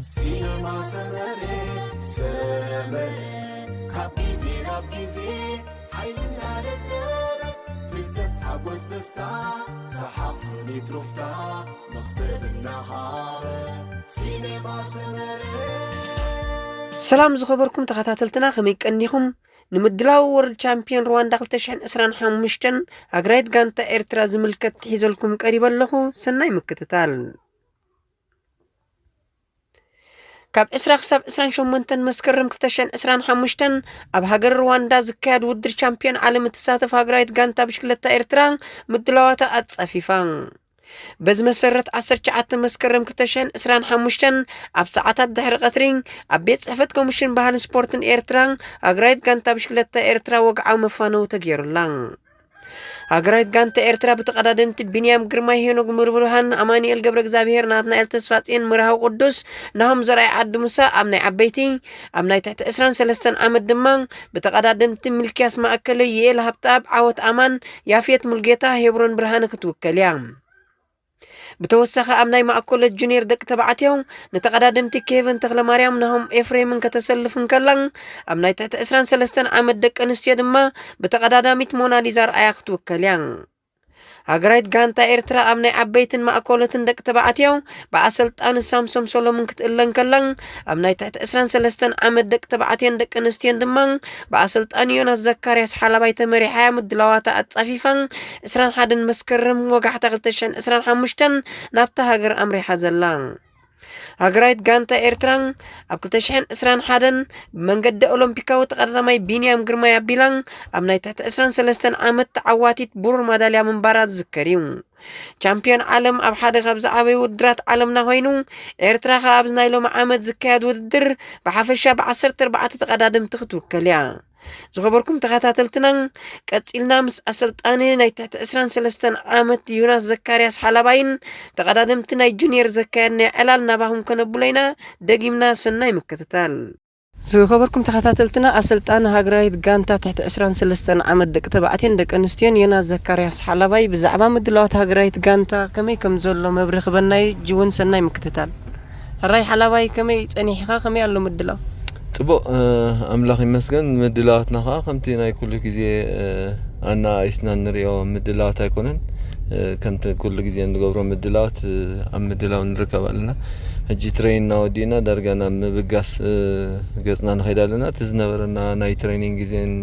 ሲነማ ሰመረ፣ ሰመረ፣ ካብ ግዜ ናብ ግዜ ሓይልና ደለበ፣ ፍልጠት፣ ሓጎስ፣ ደስታ፣ ሰሓቕ፣ ስኒት፣ ሩፍታ፣ መኽሰብ እናሃበ። ሲነማ ሰመረ። ሰላም ዝኸበርኩም ተኸታተልትና፣ ከመይ ቀኒኹም? ንምድላው ወርልድ ቻምፒዮን ሩዋንዳ ክልተ ሽሕን ዕስራን ሓሙሽተን ሃገራዊት ጋንታ ኤርትራ ዝምልከት ሒዘልኩም ቀሪበ ኣለኹ። ሰናይ ምክትታል። ካብ ዕስራ ክሳብ ዕስራን ሸሞንተን መስከረም ክልተ ሽሕን ዕስራን ሓሙሽተን ኣብ ሃገር ሩዋንዳ ዝካየድ ውድድር ቻምፒዮን ዓለም እትሳተፍ ሃገራዊት ጋንታ ብሽክለታ ኤርትራ ምድላዋታ ኣጻፊፋ። በዚ መሰረት ዓሰርተ ትሽዓተ መስከረም ክልተ ሽሕን ዕስራን ሓሙሽተን ኣብ ሰዓታት ድሕሪ ቀትሪ ኣብ ቤት ጽሕፈት ኮሚሽን ባህልን ስፖርትን ኤርትራ ሃገራዊት ጋንታ ብሽክለታ ኤርትራ ወግዓዊ መፋነዊ ተገይሩላ። ሃገራዊት ጋንታ ኤርትራ ብተቐዳደምቲ ቢንያም ግርማይ፣ ሄኖግ ምርብርሃን፣ ኣማኑኤል ገብረ እግዚኣብሔር፣ ናትናኤል ተስፋጽዮን፣ ምርሃው ቅዱስ ናሆም ዘርኣይ ዓዲ ሙሳ ኣብ ናይ ዓበይቲ፣ ኣብ ናይ ትሕቲ ዕስራን ሰለስተን ዓመት ድማ ብተቐዳደምቲ ሚልክያስ ማእከለ፣ ዩኤል ሃብተኣብ፣ ዓወት ኣማን፣ ያፌት ሙልጌታ፣ ሄብሮን ብርሃነ ክትውከል እያ። ብተወሳኺ ኣብ ናይ ማእኮለት ጁኒየር ደቂ ተባዕትዮ ንተቐዳደምቲ ኬቨን ተኽለማርያም፣ ናሆም ኤፍሬምን ከተሰልፍ እንከላ፣ ኣብ ናይ ትሕቲ ዕስራን ሰለስተን ዓመት ደቂ ኣንስትዮ ድማ ብተቐዳዳሚት ሞናሊዛ ኣርኣያ ክትውከል እያ። ሃገራዊት ጋንታ ኤርትራ ኣብ ናይ ዓበይትን ማእኮለትን ደቂ ተባዕትዮ ብኣሰልጣኒ ሳምሶም ሰሎሙን ክትእለ እንከላ፣ ኣብ ናይ ትሕቲ ዕስራን ሰለስተን ዓመት ደቂ ተባዕትዮን ደቂ ኣንስትዮን ድማ ብኣሰልጣኒ ዮናስ ዘካርያስ ሓላባይ ተመሪሓ እያ ምድላዋታ ኣጻፊፋ። ዕስራን ሓደን መስከረም ወጋሕታ ክልተ ሽሕን ዕስራን ሓሙሽተን ናብታ ሃገር ኣምሪሓ ዘላ። ሃገራዊት ጋንታ ኤርትራ ኣብ ክልተ ሽሕን ዕስራን ሓደን ብመንገዲ ኦሎምፒካዊ ተቐዳዳማይ ቢንያም ግርማይ ኣቢላ ኣብ ናይ ትሕቲ ዕስራን ሰለስተን ዓመት ተዓዋቲት ብሩር ማዳልያ ምንባራ ዝዝከር እዩ። ቻምፒዮን ዓለም ኣብ ሓደ ካብ ዝዓበዩ ውድድራት ዓለምና ኮይኑ፣ ኤርትራ ከኣ ኣብዚ ናይ ሎሚ ዓመት ዝካየድ ውድድር ብሓፈሻ ብ ዓሰርተ ኣርባዕተ ተቐዳደምቲ ክትውከል እያ። ዝኸበርኩም ተኸታተልትና፣ ቀጺልና ምስ ኣሰልጣኒ ናይ ትሕቲ ዕስራን ሰለስተን ዓመት ዮናስ ዘካርያስ ሓላባይን ተቐዳደምቲ ናይ ጁኒየር ዘካየድናዮ ዕላል ናባኹም ከነብሎ ኢና። ደጊምና ሰናይ ምክትታል። ዝኸበርኩም ተኸታተልትና፣ ኣሰልጣኒ ሃገራዊት ጋንታ ትሕቲ ዕስራን ሰለስተን ዓመት ደቂ ተባዕትዮን ደቂ ኣንስትዮን ዮናስ ዘካርያስ ሓላባይ ብዛዕባ ምድላዋት ሃገራዊት ጋንታ ከመይ ከም ዘሎ መብርሂ ክበና እዩ። ሕጂ እውን ሰናይ ምክትታል። ሕራይ ሓላባይ፣ ከመይ ጸኒሕኻ? ከመይ ኣሎ ምድላው? ጽቡቕ፣ እ፣ ኣምላኽ ይመስገን። ምድላዋትና ኸኣ ከምቲ ናይ ኩሉ ግዜ፣ እ፣ ኣነኣኢስና እንርእዮ ምድላዋት ኣይኮነን። እ፣ ከምቲ ኩሉ ግዜ እንገብሮ ምድላዋት፣ እ፣ ኣብ ምድላው ንርከብ ኣለና። ሕጂ ትሬኒንና ወዲእና ዳርጋ ናብ ምብጋስ፣ እ፣ ገጽና ንኸይድ ኣለና። እቲ ዝነበረና ናይ ትሬኒንግ ግዜን፣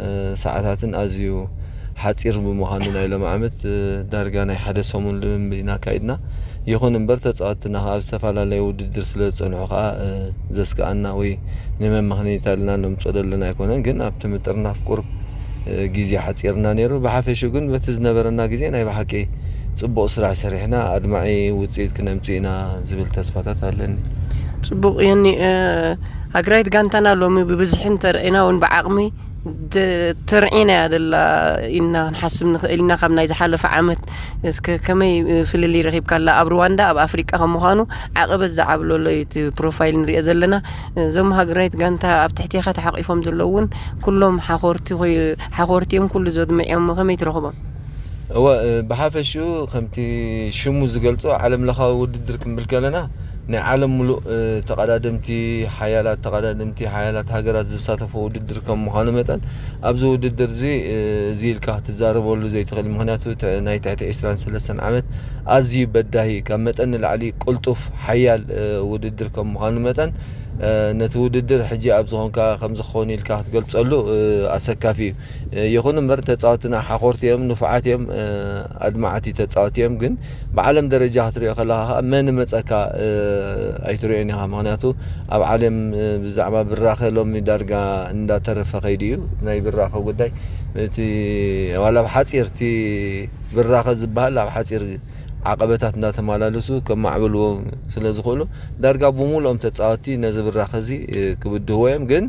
እ፣ ሰዓታትን ኣዝዩ ሓጺር ብምዃኑ ናይ ሎሚ ዓመት፣ እ፣ ዳርጋ ናይ ሓደ ሰሙን ልምምድ ኢና ኣካይድና። ይኹን እምበር ተጻወትትና ከኣ ኣብ ዝተፈላለየ ውድድር ስለ ዝጸንሑ ከኣ፣ እ፣ ዘስግኣና ወይ ንመመኽነይታ ኢልና ነምጽኦ ዘለና ኣይኮነን። ግን ኣብቲ ምጥርናፍ ቁሩብ፣ እ፣ ግዜ ሓጺርና ነይሩ። ብሓፈሽኡ ግን በቲ ዝነበረና ግዜ ናይ ብሓቂ ጽቡቕ ስራሕ ሰሪሕና ኣድማዒ ውጽኢት ክነምጽእ ኢና ዝብል ተስፋታት ኣለኒ። ጽቡቕ እዮኒ፣ እ፣ ሃገራዊት ጋንታና ሎሚ ብብዝሒ እንተረኢና እውን ብዓቕሚ ድ-፣ ትርዒና እያ ደላ ኢልና ክንሓስብ ንኽእል ኢና። ካብ ናይ ዝሓለፈ ዓመት እስከ ከመይ ፍልልይ ረኺብካላ? ኣብ ሩዋንዳ፣ ኣብ ኣፍሪቃ ከም ምዃኑ ዓቐበት ዝዓብለሎ እዩ እቲ ፕሮፋይል ንሪኦ ዘለና። እዞም ሃገራዊት ጋንታ ኣብ ትሕቴኻ ተሓቂፎም ዘለዉ እውን ኩሎም ሓኾርቲ ኮይ-፣ ሓኾርቲ እዮም፣ ኩሉ ዘድምዕ እዮም። ከመይ ትረኽቦም? እወ፣ እ፣ ብሓፈሽኡ ከምቲ ሽሙ ዝገልጾ ዓለም ለኻዊ ውድድር ክንብል ከለና ናይ ዓለም ምሉእ፣ እ፣ ተቐዳደምቲ፣ ሓያላት ተቐዳደምቲ፣ ሓያላት ሃገራት ዝሳተፎ ውድድር ከም ምዃኑ መጠን ኣብዚ ውድድር እዚ፣ እ፣ እዚ ኢልካ ክትዛረበሉ ዘይትኽእል። ምኽንያቱ ት-፣ ናይ ትሕቲ ዕስራን ሰለስተን ዓመት ኣዝዩ በዳሂ፣ ካብ መጠን ንላዕሊ ቅልጡፍ ሓያል፣ እ፣ ውድድር ከም ምዃኑ መጠን፣ እ፣ ነቲ ውድድር ሕጂ ኣብ ዝኾንካ ከም ዝኸውን ኢልካ ክትገልጸሉ፣ እ፣ ኣሰካፊ እዩ። እ፣ ይኹን እምበር ተጻወትና ሓኾርቲ እዮም፣ ንፉዓት እዮም፣ እ፣ ኣድማዕቲ ተጻወቲ እዮም። ግን ብዓለም ደረጃ ክትሪኦ ከለኻ ኸኣ መን መጸካ፣ እ፣ ኣይትሪኦን ኢኻ። ምኽንያቱ ኣብ ዓለም፣ እ፣ ብዛዕባ ብራኸ ሎሚ ዳርጋ እንዳተረፈ ከይዱ እዩ። ናይ ብራኸ ጉዳይ እቲ ዋላ ኣብ ሓጺር እቲ ብራኸ ዝበሃል ኣብ ሓጺር ዓቐበታት እንዳተመላለሱ ከማዕብልዎ ስለ ዝኽእሉ ዳርጋ ብምሉኦም ተጻወቲ ነዚ ብራኸ እዚ፣ እ፣ ክብድህዎ እዮም። ግን፣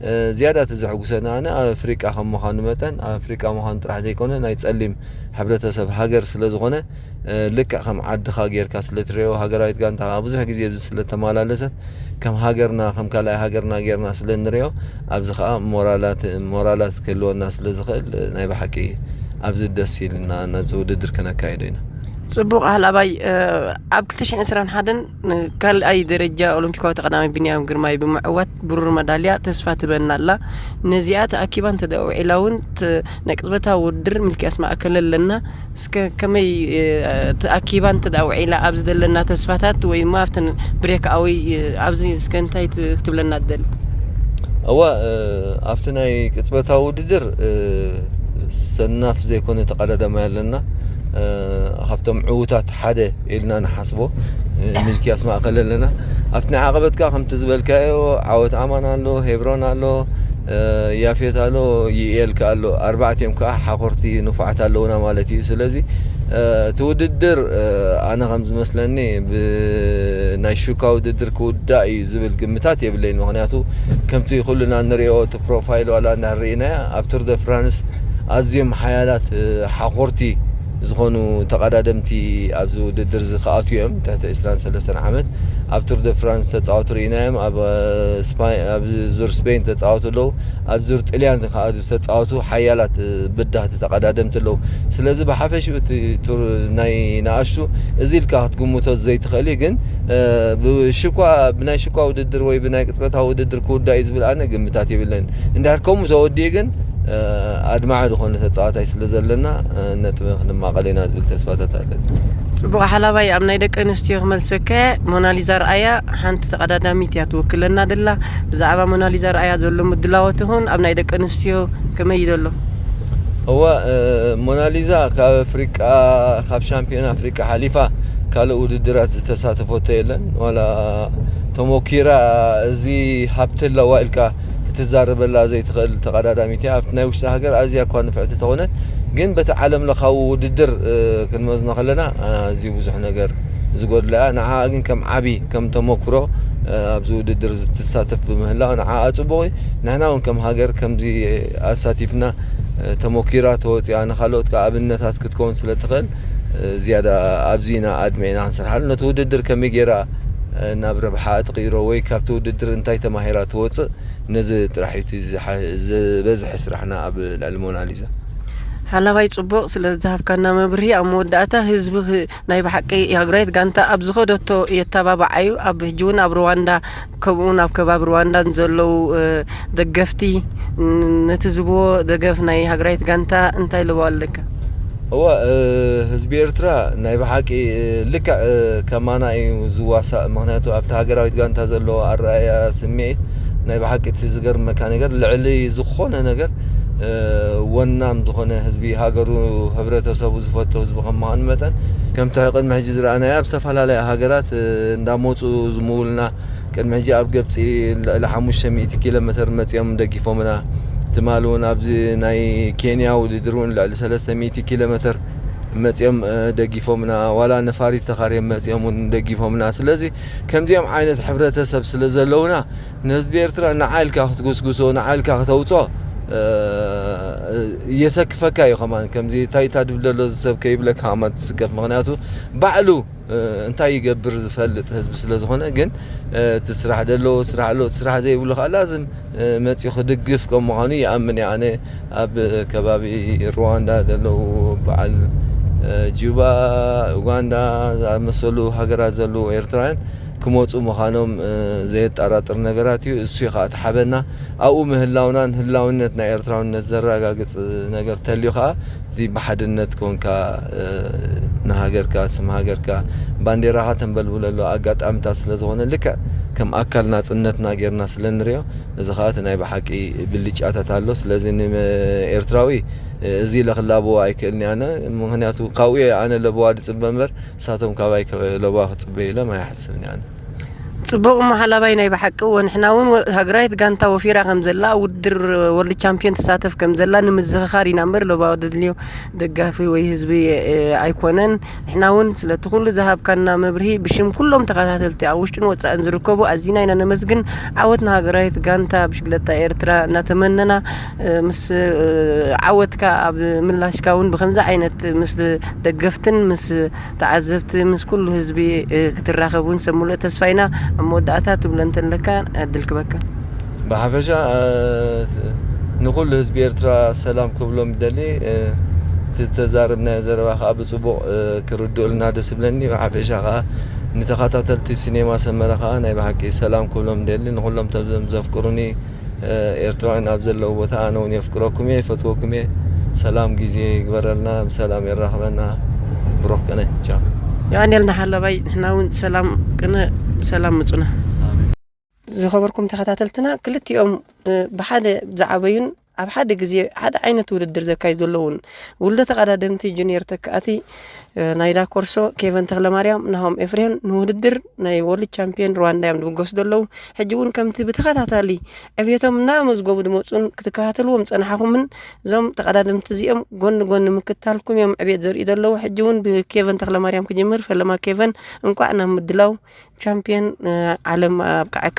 እ፣ ዝያዳ እቲ ዘሕጉሰኒ ኣነ ኣብ ኣፍሪቃ ከም ምዃኑ መጠን ኣብ ኣፍሪቃ ምዃኑ ጥራሕ ዘይኮነ ናይ ጸሊም ሕብረተሰብ ሃገር ስለ ዝኾነ፣ እ፣ ልክዕ ከም ዓድኻ ጌርካ ስለ ትሪኦ፣ ሃገራዊት ጋንታ ከኣ ብዙሕ ግዜ ኣብዚ ስለ ተመላለሰት ከም ሃገርና፣ ከም ካልኣይ ሃገርና ጌርና ስለ ንሪኦ፣ ኣብዚ ከኣ ሞራላት፣ ሞራላት ክህልወና ስለ ዝኽእል፣ እ፣ ናይ ብሓቂ ኣብዚ ደስ ኢልና ነዚ ውድድር ከነካይዶ ኢና። ጽቡቕ ኣህላባይ፣ ኣብ ክልተ ሽሕን ዕስራን ሓደን ካልኣይ ደረጃ ኦሎምፒካዊ ተቐዳማይ ቢንያም ግርማይ ብምዕዋት ብሩር መዳልያ ተስፋ ትበና ኣላ። ነዚኣ ተኣኪባ እንተ ደኣ ውዒላ እውን ት-፣ ናይ ቅጽበታዊ ውድድር ሚልክያስ ማእከለ ኣለና። እስከ ከመይ፣ እ፣ ተኣኪባ እንተ ደኣ ውዒላ ኣብዚ ዘለና ተስፋታት ወይ ድማ ኣብተን ብሬክ ኣወይ፣ እ፣ ኣብዚ እስከ እንታይ ት-፣ ክትብለና ትደሊ? እወ፣ እ፣ ኣብቲ ናይ ቅጽበታዊ ውድድር፣ እ፣ ሰናፍ ዘይኮነ ተቐዳዳማይ ኣለና። እ፣ ካብቶም ዕዉታት ሓደ ኢልና ንሓስቦ፣ እ፣ ሚልክያስ ማእከለ ኣለና። ኣብቲ ናይ ዓቐበት ከኣ ከምቲ ዝበልካዮ ዓወት ኣማን ኣሎ፣ ሄብሮን ኣሎ፣ እ፣ ያፌት ኣሎ፣ ይኤል ከኣ ኣሎ። ኣርባዕቲኦም ከኣ ሓኾርቲ ንፉዓት ኣለዉና ማለት እዩ። ስለዚ፣ እ፣ እቲ ውድድር፣ እ፣ ኣነ ከም ዝመስለኒ ብናይ ሹካ ውድድር ክውዳእ እዩ ዝብል ግምታት የብለይን። ምኽንያቱ ከምቲ ኩልና ንሪኦ እቲ ፕሮፋይል ዋላ እንድሕር ርኢናያ ኣብ ቱር ደ ፍራንስ ኣዝዮም ሓያላት፣ እ፣ ሓኾርቲ ዝኾኑ ተቐዳደምቲ ኣብዚ ውድድር እዚ ክኣትዉ እዮም። ትሕቲ ዕስራን ሰለስተን ዓመት ኣብ ቱር ደ ፍራንስ ተጻወቱ ርኢናዮም። ኣብ፣ እ፣ ስፓይ-፣ ኣብ ዙር ስፔን ተጻወቱ ኣለዉ። ኣብ ዙር ጥልያን ከኣ ዝተጻወቱ ሓያላት፣ እ፣ በዳህቲ ተቐዳደምቲ ኣለዉ። ስለዚ ብሓፈሽኡ እቲ ቱር ናይ ንኣሽቱ እዚ ኢልካ ክትግምቶ ዘይትኽእል እዩ። ግን፣ እ፣ ብሽኳ-፣ ብናይ ሽኳ ውድድር ወይ ብናይ ቅጽበታዊ ውድድር ክውዳእ እዩ ዝብል ኣነ ግምታት የብለይን። እንድሕር ከምኡ ተወዲኡ ግን፣ እ፣ ኣድማዒ ዝኾነ ተጻዋታይ ስለ ዘለና፣ እ፣ ነጥቢ ክንማቐል ኢና ዝብል ተስፋታት ኣለኒ። ጽቡቕ ሓላባይ፣ ኣብ ናይ ደቂ ኣንስትዮ ክመልሰከ፣ ሞናሊዛ ርኣያ ሓንቲ ተቐዳዳሚት እያ ትወክለና ደላ። ብዛዕባ ሞናሊዛ ርኣያ ዘሎ ምድላዎት ይኹን ኣብ ናይ ደቂ ኣንስትዮ ከመይ እዩ ዘሎ? እወ፣ እ፣ ሞናሊዛ ካብ ኣፍሪቃ፣ ካብ ሻምፒዮን ኣፍሪቃ ሓሊፋ ካልእ ውድድራት ዝተሳተፈቶ የለን። ዋላ ተሞኪራ እዚ ሃብቲ ኣለዋ ኢልካ ክትዛረበላ ዘይትኽእል ተቐዳዳሚት እያ። ኣብቲ ናይ ውሽጢ ሃገር ኣዝያ እኳ ንፍዕቲ ተኾነት፣ ግን በቲ ዓለም ለኻዊ ውድድር፣ እ፣ ክንመዝኖ ከለና፣ እ፣ ኣዝዩ ብዙሕ ነገር ዝጎድላ እያ። ንዓኣ ግን ከም ዓቢ፣ ከም ተሞክሮ፣ እ፣ ኣብዚ ውድድር ዝትሳተፍ ብምህላው ንዓኣ ጽቡቕ እዩ። ንሕና እውን ከም ሃገር ከምዚ ኣሳቲፍና፣ እ፣ ተሞኪራ ተወጺኣ ንኻልኦት ከኣ ኣብነታት ክትከውን ስለ ትኽእል፣ እ፣ ዝያዳ ኣብዚ ኢና ኣድሚዕና ክንሰርሓሉ። ነቲ ውድድር ከመይ ገይራ፣ እ፣ ናብ ረብሓ ትቕይሮ ወይ ካብቲ ውድድር እንታይ ተማሂራ ትወጽእ፣ ነዚ ጥራሕ እዩ እቲ ዝሓ-፣ ዝበዝሐ ስራሕና ኣብ ልዕሊ ሞናሊዛ። ሓላባይ ጽቡቕ ስለ ዝሃብካና መብርሂ። ኣብ መወዳእታ ህዝቢ ህ-፣ ናይ ብሓቂ ሃገራዊት ጋንታ ኣብ ዝኸደቶ የተባብዓ እዩ። ኣብ ሕጂ እውን ኣብ ሩዋንዳ ከምኡውን ኣብ ከባቢ ሩዋንዳን ዘለዉ፣ እ፣ ደገፍቲ ን-፣ ነቲ ዝብዎ ደገፍ ናይ ሃገራዊት ጋንታ እንታይ ለበዋ ኣለካ? እወ፣ እ፣ ህዝቢ ኤርትራ ናይ ብሓቂ፣ እ፣ ልክዕ፣ እ፣ ከማና እዩ ዝዋሳእ። ምኽንያቱ ኣብቲ ሃገራዊት ጋንታ ዘለዎ ኣረኣእያ ስምዒት ናይ ብሓቂ እቲ ዝገርመካ ነገር ልዕሊ ዝኾነ ነገር፣ እ፣ ወናም ዝኾነ ህዝቢ ሃገሩ፣ ሕብረተሰቡ ዝፈቱ ህዝቢ ከም ምዃኑ መጠን ከምቲ ቅድሚ ሕጂ ዝረኣናዮ ኣብ ዝተፈላለያ ሃገራት፣ እ፣ እንዳመጹ ዝምውልና ቅድሚ ሕጂ ኣብ ግብጺ ልዕሊ ሓሙሽተ ሚእቲ ኪሎ ሜትር መጺኦም ደጊፎምና። ትማሊ እውን ኣብዚ ናይ ኬንያ ውድድር እውን ልዕሊ ሰለስተ ሚእቲ ኪሎ ሜትር መጺኦም፣ እ፣ ደጊፎምና። ዋላ ነፋሪት ተኻርዮም መጺኦም እውን ደጊፎምና። ስለዚ ከምዚኦም ዓይነት ሕብረተሰብ ስለ ዘለውና ንህዝቢ ኤርትራ ንዓ ኢልካ ክትጉስጉሶ፣ ንዓ ኢልካ ክተውጾ፣ እ፣ የሰክፈካ እዩ። ከማን ከምዚ ታይታ ድብል ዘሎ እዚ ሰብ ከይብለካ ከማን ትስከፍ። ምኽንያቱ ባዕሉ እ፣ እንታይ ይገብር ዝፈልጥ ህዝቢ ስለ ዝኾነ፣ ግን፣ እ፣ እቲ ስራሕ ደሎ ስራሕ ኣሎ፣ እቲ ስራሕ ዘይብሉ ከኣ ላዝም፣ እ፣ መጺኡ ክድግፍ ከም ምዃኑ ይኣምን እየ። ኣነ ኣብ ከባቢ ሩዋንዳ ዘለዉ በዓል፣ እ፣ ጁባ፣ ኡጋንዳ ዝኣመሰሉ ሃገራት ዘለዉ ኤርትራውያን ክመጹ ምዃኖም፣ እ፣ ዘየጠራጥር ነገራት እዩ። እሱ እዩ ከኣ እቲ ሓበና። ኣብኡ ምህላውናን ህላውነት ናይ ኤርትራውነት ዘረጋግጽ ነገር ተልዩ ከኣ፣ እዚ ብሓድነት ኮንካ፣ እ፣ ንሃገርካ፣ ስም ሃገርካ፣ ባንዴራኻ ተንበልብለሉ ኣጋጣሚታት ስለ ዝኾነ፣ ልክዕ ከም ኣካል ናጽነትና ጌርና ስለ ንሪኦ፣ እዚ ኸኣ እቲ ናይ ብሓቂ ብልጫታት ኣሎ። ስለዚ ንኤርትራዊ፣ እ፣ እዚ ኢለ ክላበዎ ኣይክእልን እየ ኣነ። ምኽንያቱ ካብኡ እየ ኣነ ለበዋ ዝጽበ እምበር፣ ንሳቶም ካባይ ከ-፣ ለበዋ ክጽበዩ ኢሎም ኣይሓስብን እየ ኣነ። ጽቡቕ እሞ ሓላባይ፣ ናይ ብሓቂ እወ፣ ንሕና እውን ወ-፣ ሃገራዊት ጋንታ ወፊራ ከም ዘላ፣ ኣብ ውድድር ወርልድ ቻምፒዮን ትሳተፍ ከም ዘላ ንምዝኽኻር ኢና እምበር፣ ለባዊ ደድልዮ ደጋፊ ወይ ህዝቢ፣ እ፣ ኣይኮነን። ንሕና እውን ስለቲ ኩሉ ዝሃብካና መብርሂ ብሽም ኩሎም ተኸታተልቲ ኣብ ውሽጥን ወጻእን ዝርከቡ ኣዚና ኢና ነመስግን። ዓወት ንሃገራዊት ጋንታ ብሽግለታ ኤርትራ እናተመነና፣ እ፣ ምስ፣ እ፣ ዓወትካ ኣብ ምላሽካ እውን ብከምዚ ዓይነት ምስ ደገፍትን ምስ ተዓዘብቲ ምስ ኩሉ ህዝቢ፣ እ፣ ክትራኸብ እውን ሰብ ሙሉእ ተስፋ ኢና። ኣብ መወዳእታ ትብሎ እንተለካ ዕድል ክበካ። ብሓፈሻ፣ እ፣ ንኩሉ ህዝቢ ኤርትራ ሰላም ክብሎም ይደሊ። እ፣ እቲ ዝተዛረብናዮ ዘረባ ከዓ ብፅቡቕ ክርድኡልና ደስ ይብለኒ። ብሓፈሻ ከዓ ንተኸታተልቲ ሲኔማ ሰመረ ከዓ ናይ ብሓቂ ሰላም ክብሎም ደሊ። ንኩሎም ተብዞም ዘፍቅሩኒ ኤርትራውያን ኣብ ዘለዉ ቦታ ኣነ እውን የፍቅረኩም እየ፣ ይፈትወኩም እየ። ሰላም ግዜ ይግበረልና፣ ብሰላም የራኽበና። ብሩኽ ቅነ። ቻው። የቐንየልና ሓላባይ፣ ንሕና እውን ሰላም ቅነ፣ ብሰላም ምጹና። ዝኸበርኩም ተኸታተልትና፣ ክልቲኦም ብሓደ ዝዓበዩን ኣብ ሓደ ግዜ ሓደ ዓይነት ውድድር ዘካይዱ ዘለውን ውልዶ ተቐዳደምቲ ጁኒየር ተካእቲ ናይዳ ኮርሶ ኬቨን ተኽለማርያም፣ ናሆም ኤፍሬም ንውድድር ናይ ወርልድ ቻምፒዮን ሩዋንዳ እዮም ዝብገሱ ዘለዉ። ሕጂ እውን ከምቲ ብተኸታታሊ ዕብየቶም እናመዝገቡ ዝመፁን ክትከታተልዎም ዝፀናሕኹምን እዞም ተቐዳደምቲ እዚኦም ጎኒ ጎኒ ምክታልኩም እዮም ዕብየት ዘርእዩ ዘለዉ። ሕጂ እውን ብኬቨን ተኽለማርያም ክጅምር። ፈለማ ኬቨን፣ እንቋዕ ናብ ምድላው ቻምፒዮን ዓለም ኣብቅዓካ።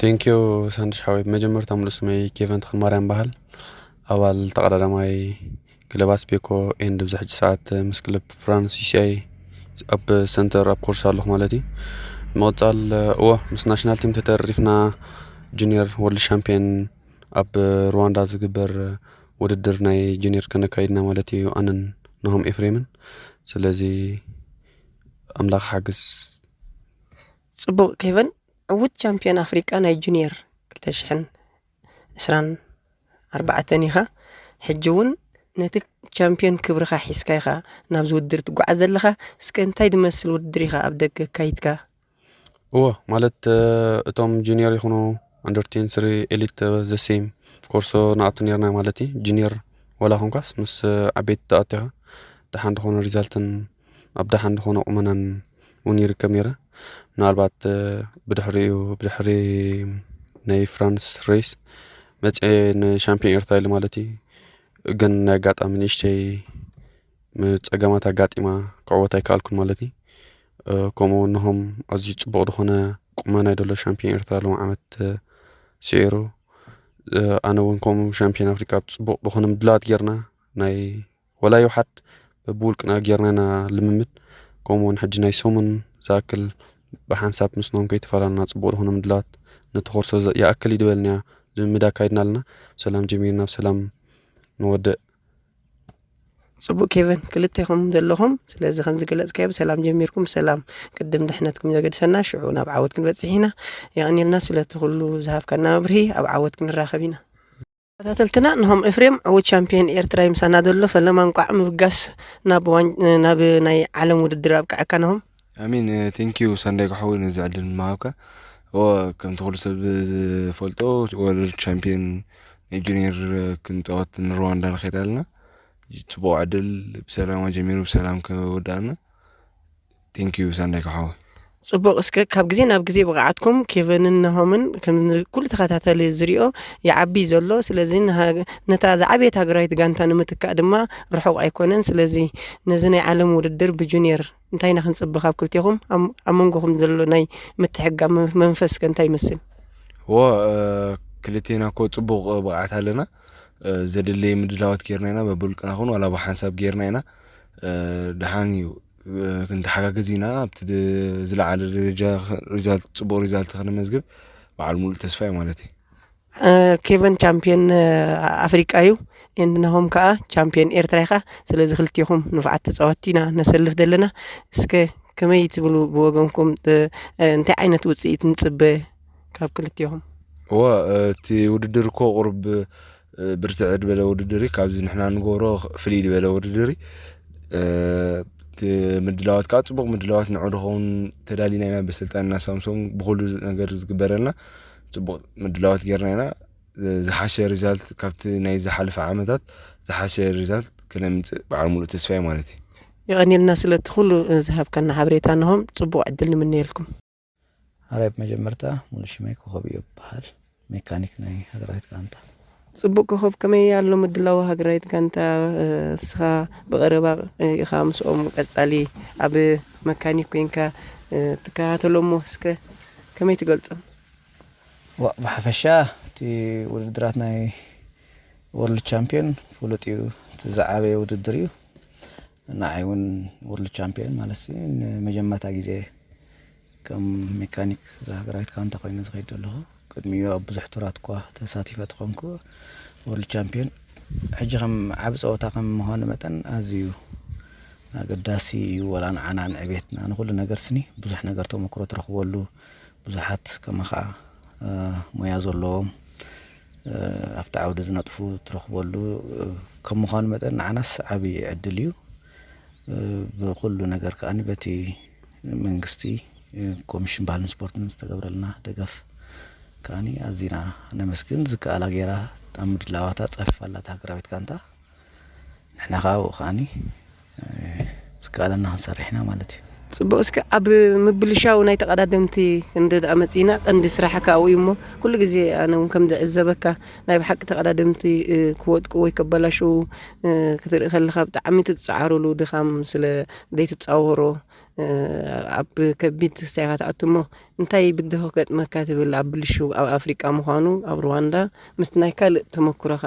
ቴንኪዩ ሳንድሽ ሓወይ። ብመጀመርታ ሙሉእ ስመይ ኬቨን ተኽለማርያም በሃል። ኣባል ተቐዳዳማይ ክለብ ኣስቤኮ ኤንድ ኣብዚ ሕጂ ሰዓት ምስ ክለብ ፍራንስ ዩሲኣይ ኣብ ሰንተር ኣብ ኮርስ ኣለኹ ማለት እዩ። ምቕፃል እወ ምስ ናሽናል ቲም ተተሪፍና ጁኒየር ወርልድ ሻምፒዮን ኣብ ሩዋንዳ ዝግበር ውድድር ናይ ጁኒየር ከነካይድና ማለት እዩ ኣነን ናሆም ኤፍሬምን። ስለዚ ኣምላኽ ሓግዝ። ፅቡቕ ኬቨን፣ ዕዉት ቻምፒዮን ኣፍሪቃ ናይ ጁኒየር ክልተ ሽሕን ዕስራን ኣርባዕተን ኢኻ። ሕጂ እውን ነቲ ቻምፒዮን ክብርኻ ሒዝካ ኢኻ ናብዚ ውድድር ትጓዓዝ ዘለኻ። እስከ እንታይ ዝመስል ውድድር ኢኻ ኣብ ደገ ኣካይድካ? እዎ ማለት እቶም ጁኒየር ይኹኑ ኣንደርቴን ስሪ ኤሊት ዘሴም ኮርሶ ንኣቱ ነርና ማለት እዩ። ጁኒየር ወላ ኮንካስ ምስ ዓበይቲ ተኣቲኻ ደሓን ዝኾነ ሪዛልትን ኣብ ደሓን ዝኾነ ቁመናን እውን ይርከብ ነይረ። ምናልባት ብድሕሪኡ ብድሕሪ ናይ ፍራንስ ሬስ መፅኤ ንሻምፒዮን ኤርትራ ኢሉ ማለት እዩ። ግን ናይ ኣጋጣሚ ንእሽተይ ም- ፀገማት ኣጋጢማ ክዕወት ኣይከኣልኩን ማለት እዩ። ከምኡ እውን ናሆም ኣዝዩ ፅቡቕ ዝኾነ ቁመና እዩ ዘሎ ሻምፒዮን ኤርትራ ሎም ዓመት ስዒሩ። ኣነ እውን ከምኡ ሻምፒዮን ኣፍሪቃ ፅቡቕ ዝኾነ ምድላዋት ጌርና ናይ ወላ ይውሓድ በብውልቅና ጌርና ኢና ልምምድ። ከምኡ እውን ሕጂ ናይ ሰሙን ዝኣክል ብሓንሳብ ምስ ናሆም ከይተፈላለና ፅቡቕ ዝኾነ ምድላዋት ነቲ ኮርሶ ይኣክል እዩ ዝበልንያ ልምምድ ኣካይድና ኣለና። ብሰላም ጀሚርና ብሰላም ንወድእ። ፅቡቅ ኬቨን፣ ክልቴኹም ዘለኹም ስለዚ ከምዝገለፅካዮ ብሰላም ጀሚርኩም ብሰላም ቅድም ድሕነትኩም ዘገድሰና ሽዑ ናብ ዓወት ክንበፅሕ ኢና። የቐንየልና ስለቲ ኩሉ ዝሃብካና መብርሂ። ኣብ ዓወት ክንራኸብ ኢና። ተከታተልትና፣ ንሆም ኤፍሬም ዕዉት ቻምፒየን ኤርትራ ይምሳና ዘሎ ፈለማ እንቋዕ ምብጋስ ናብ ዋን- ናብ ናይ ዓለም ውድድር ኣብቅዐካ። ንሆም ኣሚን። ቴንኪዩ ሳንዳይ ክሓወይ ነዚ ዕድል ምሃብካ። እወ፣ ከምቲ ኩሉ ሰብ ዝፈልጦ ወርልድ ቻምፒየን ናይ ጁኒየር ክንፃወት ንሩዋንዳ ንኸይድ ኣለና። ፅቡቕ ዕድል፣ ብሰላም ጀሚሩ ብሰላም ክወዳእና። ቴንኪዩ ሳንዳይ ክሓወይ። ፅቡቕ። እስከ ካብ ግዜ ናብ ግዜ ብቕዓትኩም ኬቨንን ነሆምን ከም ኩሉ ተኸታተሊ ዝሪኦ ይዓቢ ዘሎ። ስለዚ ንሃ- ነታ ዝዓበየት ሃገራዊት ጋንታ ንምትካእ ድማ ርሑቕ ኣይኮነን። ስለዚ ነዚ ናይ ዓለም ውድድር ብጁኒየር እንታይ ኢና ክንፅበ ካብ ክልቴኹም? ኣብ- ኣብ መንጎኹም ዘሎ ናይ ምትሕጋ መ- መንፈስ ከ እንታይ ይመስል? ዎ ክልቴና እኮ ፅቡቕ ብቕዓት ኣለና። ዘድለየ ምድላዋት ጌርና ኢና በብውልቅና ኹን ዋላ ብሓንሳብ ጌርና ኢና። ደሓን እዩ፣ ክንተሓጋገዝ ኢና ኣብቲ ዝለዓለ ደረጃ ሪዛልት ፅቡቕ ሪዛልት ከነመዝግብ በዓል ሙሉእ ተስፋ እዩ ማለት እዩ። ኬቨን ቻምፒዮን ኣፍሪቃ እዩ። ኤንድ ናሆም ከዓ ቻምፒዮን ኤርትራ ኢኻ። ስለዚ ክልቴኹም ንፉዓት ተፃወትቲ ኢና ነሰልፍ ዘለና። እስከ ከመይ ትብሉ ብወገንኩም? እንታይ ዓይነት ውፅኢት ንፅበ ካብ ክልቴኹም? እወ፣ እቲ ውድድር እኮ ቁሩብ ብርትዕ ዝበለ ውድድር እዩ። ካብዚ ንሕና ንገብሮ ፍልይ ዝበለ ውድድር እዩ። እቲ ምድላዋት ከዓ ፅቡቕ ምድላዋት ንዑ ድኸውን ተዳሊና ኢና። በሰልጣንና ሳምሶም ብኩሉ ነገር ዝግበረልና ፅቡቕ ምድላዋት ጌርና ኢና። ዝሓሸ ሪዛልት ካብቲ ናይ ዝሓለፈ ዓመታት ዝሓሸ ሪዛልት ክነምፅእ በዓል ሙሉእ ተስፋ እዩ ማለት እዩ። የቐንየልና ስለቲ ኩሉ ዝሃብካና ሓበሬታ። ንሆም ፅቡቕ ዕድል ንምነየልኩም። ኣራይ ብመጀመርታ ሙሉ ሽመይ ኮኸብ እዩ ይበሃል። ሜካኒክ ናይ ሃገራዊት ጋንታ። ፅቡቅ ኮኸብ፣ ከመይ ኣሎ ምድላው ሃገራዊት ጋንታ? እስኻ ብቐረባ ኢኻ ምስኦም ቀጻሊ ኣብ መካኒክ ኮይንካ ትከታተሎ እሞ እስከ ከመይ ትገልጾ? ዋእ ብሓፈሻ እቲ ውድድራት ናይ ወርልድ ቻምፒዮን ፍሉጥ እዩ። እቲ ዝዓበየ ውድድር እዩ። ንዓይ እውን ወርልድ ቻምፒዮን ማለት ንመጀመርታ ግዜ ከም ሜካኒክ እዛ ሃገራዊት ጋንታ ኮይነ ዝኸይድ ዘለኹ። ቅድሚኡ ኣብ ብዙሕ ቱራት እኳ ተሳቲፈ ተኾንኩ፣ ወርልድ ቻምፒዮን ሕጂ ከም ዓቢ ጸወታ ከም ምዃኑ መጠን ኣዝዩ ኣገዳሲ እዩ። ወላ ንዓና ንዕቤትና ንኹሉ ነገር ስኒ ብዙሕ ነገር ተመክሮ ትረኽበሉ። ብዙሓት ከማኻ ሞያ ዘለዎም ኣብቲ ዓውዲ ዝነጥፉ ትረኽበሉ ከም ምዃኑ መጠን ንዓናስ ዓብዪ ዕድል እዩ። ብኩሉ ነገር ከኣ በቲ መንግስቲ ኮሚሽን ባህልን ስፖርትን ዝተገብረልና ደገፍ ከኣ ኣዚና ነመስግን። ዝከኣላ ገይራ ኣብ ምድላዋታ ጸፊፋ ኣላ እታ ሃገራዊት ጋንታ። ንሕና ከኣ ኣብኡ ከኣ ዝከኣለና ክንሰርሕ ኢና ማለት እዩ። ጽቡቕ። እስከ ኣብ ምብልሻው ናይ ተቐዳደምቲ እንደ ደኣ መጺእና፣ ቀንዲ ስራሕካ ኣብኡ እዩ እሞ፣ ኩሉ ግዜ ኣነ እውን ከም ዝዕዘበካ ናይ ብሓቂ ተቐዳደምቲ ክወድቁ ወይ ከበላሽው ክትርኢ ከለኻ ብጣዕሚ ትጽዓረሉ፣ ድኻም ስለ ዘይትጻወሮ ኣብ ከቢድ ክስታይ ኢኻ ትኣቱ እሞ፣ እንታይ ብድሆ ክገጥመካ ትብል ኣብ ብልሽው ኣብ ኣፍሪቃ ምዃኑ ኣብ ሩዋንዳ ምስቲ ናይ ካልእ ተመኩሮኻ?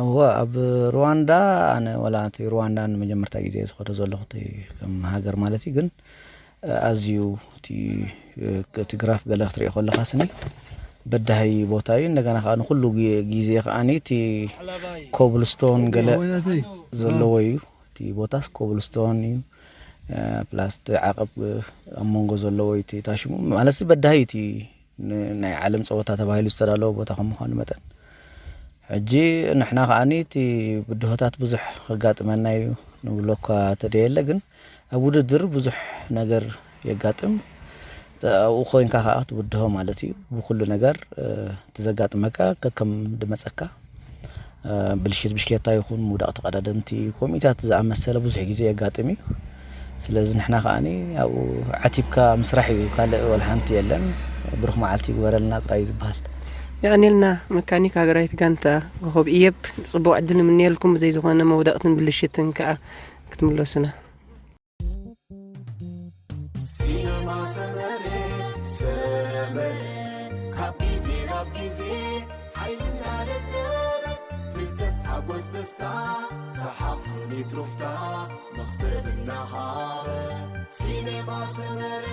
እወ፣ ኣብ ሩዋንዳ ኣነ ወላ እቲ ሩዋንዳ ንመጀመርታ ግዜ ዝኸዶ ዘለኹ እቲ ከም ሃገር ማለት እዩ፣ ግን ኣዝዩ እቲ እቲ ግራፍ ገለ ክትሪኦ ከለኻ ስኒ በዳሂ ቦታ እዩ። እንደገና ከዓ ንኩሉ ጊ- ጊዜ ከዓ እቲ ኮብልስቶን ገለ ዘለዎ እዩ። እቲ ቦታስ ኮብልስቶን እዩ። ፕላስ እቲ ዓቐብ ኣብ መንጎ ዘለዎ እዩ እቲ ታሽሙ ማለት በዳሂ እቲ ን- ናይ ዓለም ፀወታ ተባሂሉ ዝተዳለወ ቦታ ከም ምዃኑ መጠን ሕጂ ንሕና ከዓኒ እቲ ብድሆታት ብዙሕ ከጋጥመና እዩ ንብሎ እኳ ተደየለ ግን ኣብ ውድድር ብዙሕ ነገር የጋጥም። ኣብኡ ኮይንካ ከዓ ትብድሆ ማለት እዩ። ብኩሉ ነገር እቲ ዘጋጥመካ ከከም ድመፀካ ብልሽት ብሽኬታ ይኹን ምውዳቕ ተቐዳደምቲ ኮሚታት ዝኣመሰለ ብዙሕ ግዜ የጋጥም እዩ። ስለዚ ንሕና ከዓኒ ኣብኡ ዓቲብካ ምስራሕ እዩ፣ ካልእ ወላ ሓንቲ የለን። ብሩኽ መዓልቲ ይግበረልና ጥራይ እዩ ዝበሃል። የቐኔልና። መካኒክ ሃገራዊት ጋንታ ኮኾብ እየብ፣ ጽቡቕ ዕድል ንምነየልኩም። ብዘይ ዝኾነ መውደቕትን ብልሽትን ከኣ ክትምለሱና። ሲነማ ሰመረ ሰመረ ካብ ግዜ ናብ ግዜ ሓይልና ለለበ ፍልጠት ሓጎስ ደስታ ሰሓቕ ስኒት ሩፍታ መኽሰብ እናሃበ ሲኔማ ሰመረ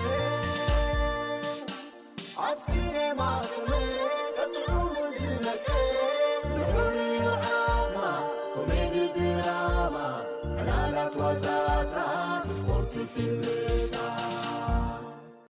ኣብ ሲኔማ ሰመረ ቀጥዑ ዝመቀረ ንዑር እዩ ዓማ ኮሜዲ ድራማ ዕላላት ዋዛታት ስፖርት ፊልም